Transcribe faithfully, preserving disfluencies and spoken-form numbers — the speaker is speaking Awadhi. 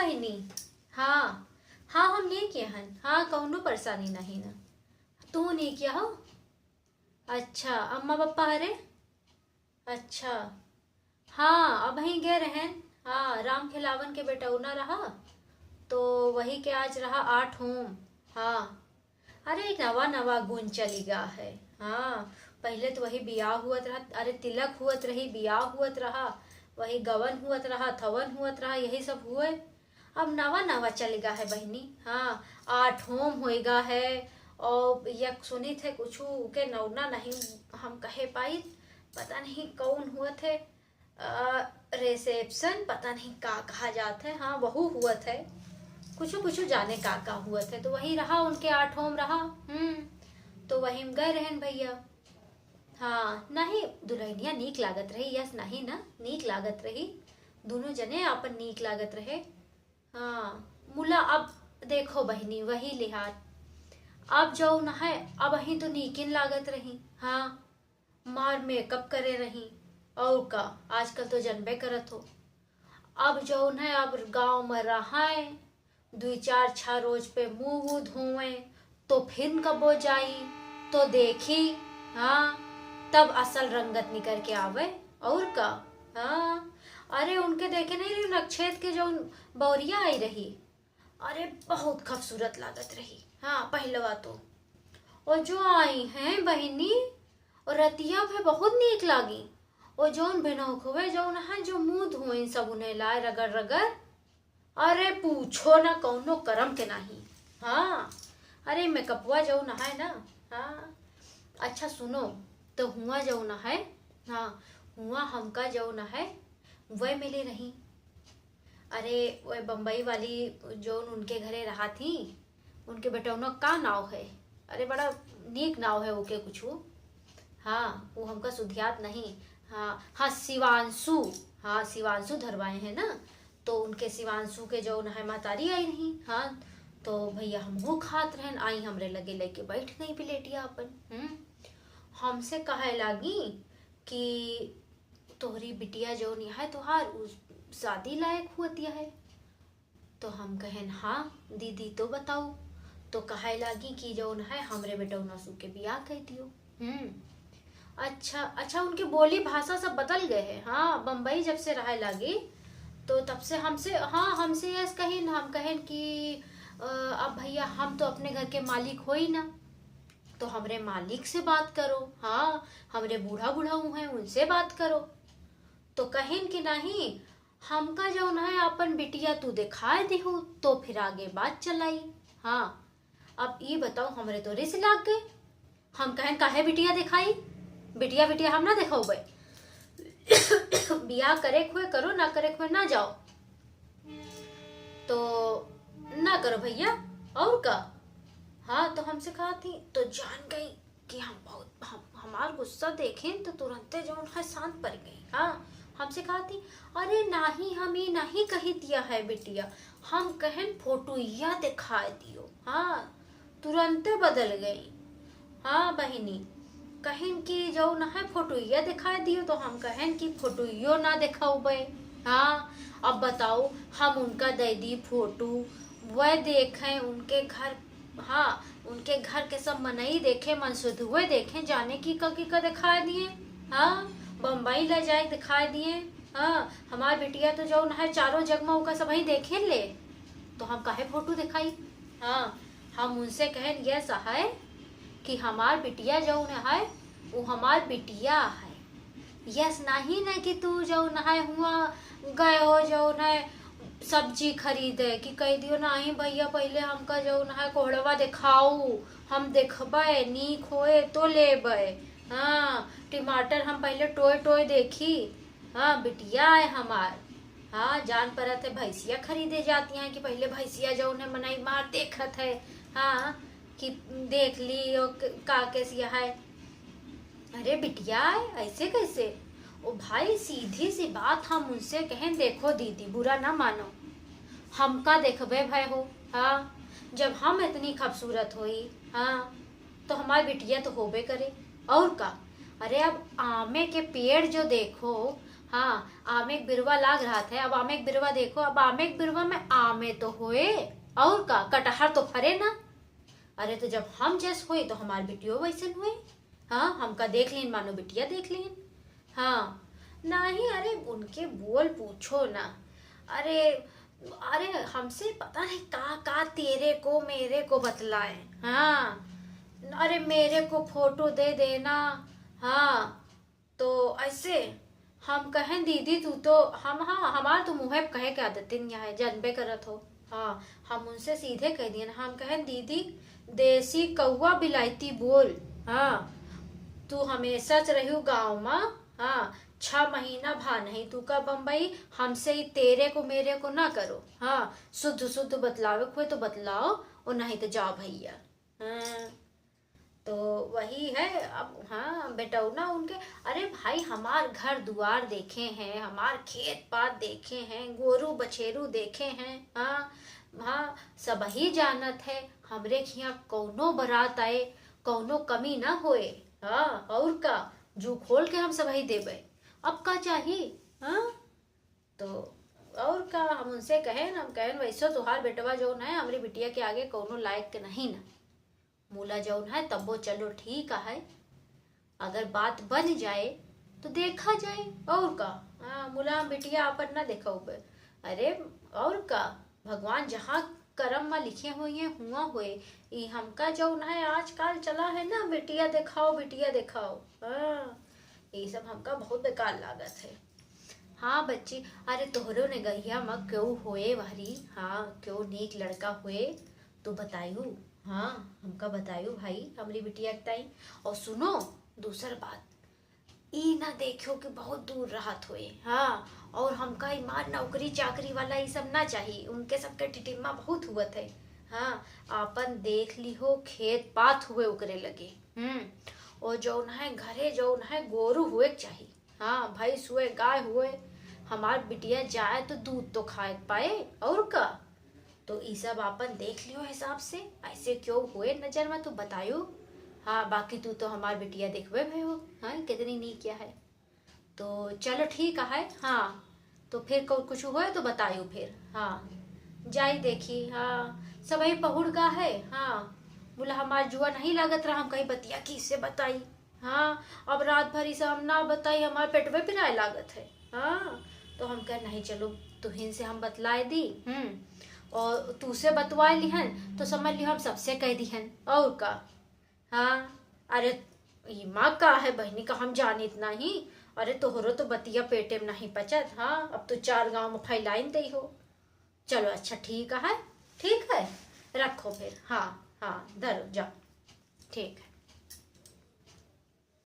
बहिनी, हाँ, हाँ, हम नीक हन। हाँ, कौनो परेशानी नहीं ना। तू नीक हो? अच्छा, अम्मा पापा हरे? अच्छा, हाँ, अबहीं गए रहेन। हाँ, राम खेलावन के बेटौना रहा, तो वही के आज रहा आठ होम। हाँ, अरे, नवा नवा गुण चली गा है। हाँ, पहिले तो वही बियाह हुअत रहा, अरे, तिलक हुअत रही, बियाह हुअत रहा, वही गवन हुअत रहा, थवन हुअत रहा, यही सब हुए। अब नवा नवा चली गा है बहिनी। हाँ, आठ होम होइगा है, और यक सुनित है कुछु के नौना नहीं हम कहे पाई, पता नहीं कौन हुअत है, अ, reception पता नहीं का कहा जात है। हाँ, वहू हुअत है, कुछु कुछु जाने का का हुअत है। तो वही रहा, उनके आठ होम रहा। हम्म, तो वही में गए रहेन भैया। हाँ, नहीं, दुल्हनिया नीक लागत रही, यस नहीं ना, नीक लागत रही, दोनों जने आपन नीक लागत रहे। हाँ, मुला अब देखो बहिनी, वही लिहाज, अब जौन है, अबहीं तो नीकिन लागत रही। हाँ, मार makeup करे रही, और का, आजकल तो जनबे करत हो। अब जौन है, अब गाँव में रहाए, दुई चार छह रोज पे मुँह वूह धोए, तो फिर कबो जाई, तो देखी, हाँ, तब असल रंगत निकर के आवे, और का। हाँ, अरे, उनके देखे नहीं रही, नक्षेत्र के जौन बौरिया आई रही, अरे, बहुत खूबसूरत लागत रही। हाँ, पहिलवा तो, और जो आई हैं बहिनी, और रतिया भे बहुत नीक लागी। और जौन भेनौखवे जौन है, जो मुँह धोइन सब उन्हें लाए रगड़ रगड़, अरे, पूछो ना, कौनो करम के नाही। हाँ, अरे, मेकअपवा जौन है ना। हाँ, अच्छा सुनो, तो हुआ जौन है, हाँ, हुआ हमका जौन है, वह मिली रही। अरे, वह बम्बई वाली जौन उनके घरे रहा थी, उनके बेटौना का नाव है? अरे, बड़ा नीक नाव है ओके कुछु। हाँ, वो हमका सुधियात नहीं। हाँ, हाँ, शिवांशु। हाँ, शिवांशु धरवाए हैं ना, तो उनके शिवांशु के जौन है महतारी आई रही। हाँ, तो भैया हमहू खात रहन, आई हमरे लगे लेके बैठ गई प्लेटिया अपन। हम्म, हमसे कहे लागी कि तोहरी बिटिया जौन है तोहार, उ शादी लायक हुअत है। तो हम कहेन, "हाँ दीदी, तो बताओ।" तो कहे लागी कि जौन है, हमरे बेटौना सु के बियाह कर दियो। हम्म, अच्छा, अच्छा, उनके बोली भाषा सब बदल गए हैं। हाँ, बम्बई जब से रहे लागी, तो तब से हमसे, हाँ, हमसे यस कहिन, हम कहेन कि, "अ, अब भैया, हम तो अपने घर के मालिक होई ना, तो हमरे मालिक से बात करो, हाँ, हमरे बूढ़ा बूढ़ा हुए हैं, उनसे बात करो।" तो कहिन कि नहीं, हमका जौन है, अपन बिटिया तू दिखाए दिहू, तो फिर आगे बात चलाई। हाँ, अब ई बताओ, हमरे तो रिस लाग गए। हम कहेन, "काहे बिटिया दिखाई? बिटिया, बिटिया हम ना दिखौबे। बियाह करे खुए करो, ना करे खुए ना जाओ।" तो ना करो भैया, और का? हाँ, तो हमसे कहा थी, तो जान गई कि हम बहुत, हम, हमार गुस्सा देखेन तो तुरंते जौन है शांत पड़ गई। हाँ, हमसे कहा थी, "अरे नाही, हम ये नहीं कही दिया है बिटिया, हम कहेन फोटोइया दिखाए दियो।" हाँ, तुरंते बदल गई। हाँ बहिनी, कहिन कि जौन है फोटोइया दिखाए दियो, तो हम कहेन कि फोटोइयो ना दिखौबे। हाँ, अब बताओ, हम उनका दे दी फोटो, वह देखें उनके घर, हाँ, उनके घर के सब मनई देखे, मनसुधुए देखे, जाने की का, की का दिखाए दिए। हाँ, बम्बई ले जाए दिखाए दिए। हाँ, हमार बिटिया तो जौन है चारों जग में ओका सबही देखे ले, तो हम काहे फोटो दिखाई? हाँ, हम उनसे कहेन, "यस है कि हमार बिटिया जौन है, वो हमार बिटिया है। यस नहीं न कि तू जौन है हुआ गए हो जौन है सब्जी खरीदे कि कह दियो, 'नहीं भैया, पहले हमका जौन है कोहड़वा दिखाऊ, हम देखबे, नीक होए तो लेबे। हाँ, टमाटर हम पहले टोए टोए देखी।'" हाँ, बिटिया है हमार। हाँ, जान परत है, भैंसिया खरीदे जाती हैं कि पहले भैंसिया जौन है मनई मार देखत है। हाँ, कि देख ली, ओ, क-, का केसिया है। अरे बिटिया है, ऐसे कैसे? ओ भाई, सीधी सी बात हम उनसे कहें, "देखो दीदी, बुरा ना मानो, हमका देखबे भय हो, हाँ, जब हम इतनी खूबसूरत होई, हाँ, तो हमार बिटिया तो होबे करे, और का?" अरे अब आमे के पेड़ जो देखो, हाँ, आमे के बिरवा लाग रहत है। अब आमे के बिरवा देखो, अब आमे के बिरवा में आमे तो होए, और का, कटहर तो फरे ना। अरे तो जब हम जस होई तो हमार बिटियो वैसन होई। हाँ, हमका देख लीन मानो बिटिया देख लीन। हाँ, नहीं, अरे उनके बोल पूछो ना। अरे, अरे हमसे पता नहीं का का तेरे को मेरे को बतलाए। हाँ, अरे मेरे को फोटो दे देना। हाँ, तो ऐसे हम कहें, "दीदी तू तो," हम, हाँ, हमार तो मुँहे पे कहे के आदतिन यहाँ है, जानबे करत हो। हाँ, हम उनसे सीधे कह दिए ना, हम कहें, "दीदी देसी कौआ बिलायती बोल, हाँ, तू हमेशा से रह्यू गाँव मा, हाँ, छह महीना भा नहीं तू का बम्बई, हमसे ही तेरे को मेरे को ना करो, हाँ, शुद्ध शुद्ध बतलावे के हुए तो बतलाओ, और नहीं तो जाओ भैया।" हाँ, तो वही है। अब हाँ, बेटौना उनके, अरे भाई, हमार घर दुआर देखे हैं, हमार खेत पात देखे हैं, गोरू बछेरू देखे हैं। हाँ, हाँ, सबही जानत है, हमरे खियाँ कौनो बरात आए, कौनो कमी ना होए। हाँ, और का, जू खोल के हम सबही देबे, अब का चाही? हाँ, तो और का, हम उनसे कहेन, हम कहेन, "वैसो तोहार बेटवा जौन है, हमरी बिटिया के आगे कौनो लायक के नहीं ना।" मुला जौन है, तब्बो चलो ठीक है, अगर बात बन जाए तो देखा जाए, और का। हाँ, मुला हम बिटिया आपन ना देखौबे। अरे, और का, भगवान जहाँ करम मा लिखे होइए, हुआ होए। ई हमका जौन है, आजकल चला है ना, बिटिया देखाओ, बिटिया देखाओ। हाँ, ई सब हमका बहुत बेकार लागत है। हाँ बच्ची, अरे तोहरो ने गहिया मा केहू होए वहरी, हाँ, केहू नीक लड़का होए तो बतायू, हाँ, हमका बतायू भाई, हमरी बिटिया के ताई। और सुनो, दूसर बात, ई ना देखियो कि बहुत दूर रहत होए, हाँ, और हमका इमार नौकरी चाकरी वाला ई सब ना चाही, उनके सबके टिटिम्मा बहुत हुवत है, हाँ, आपन देख लिहो खेत पात हुए ओकरे लगे, हम्म, और जौन है घरे जौन है गोरू हुए के चाही, हाँ, भैंस हुए, गाय हुए, हमार बिटिया जाए तो दूध तो खाए के पाए, और का? तो ई सब आपन देख लियो हिसाब से, ऐसे केहू होए नजर मा तो बतायो। हाँ, बाकी तू तो हमार बिटिया देखबे भे हो, हाँ, कितनी नीक है। तो चलो ठीक है, हाँ, तो फिर को-, कुछ होए तो बतायो फिर, हाँ, जाई देखी, हाँ, सबही पहुड़ गा है, हाँ, बोला हमार जुआ नहीं लागत रहा, हम कहीं बतिया किसे बताई, हाँ, अब रात भर ई सब हम ना बताई, हमार पेटवे पिराए लागत है, हाँ, तो हम कह नहीं, चलो तुहिन से हम बतलाए दी, हम्म, और तू से बतवाए लिहन तो समझ लियो हम सबसे कह दिहन, और का। हाँ, अरे ई मा का है बहिनी का हम जानित नहीं, अरे तोहरो तो बतिया पेटे में नहीं पचत, हाँ, अब तू चार गाँव में फैलाइन दई हो। चलो अच्छा ठीक है, ठीक है, रखो फिर, हाँ, हाँ, धरो, जाओ, ठीक है।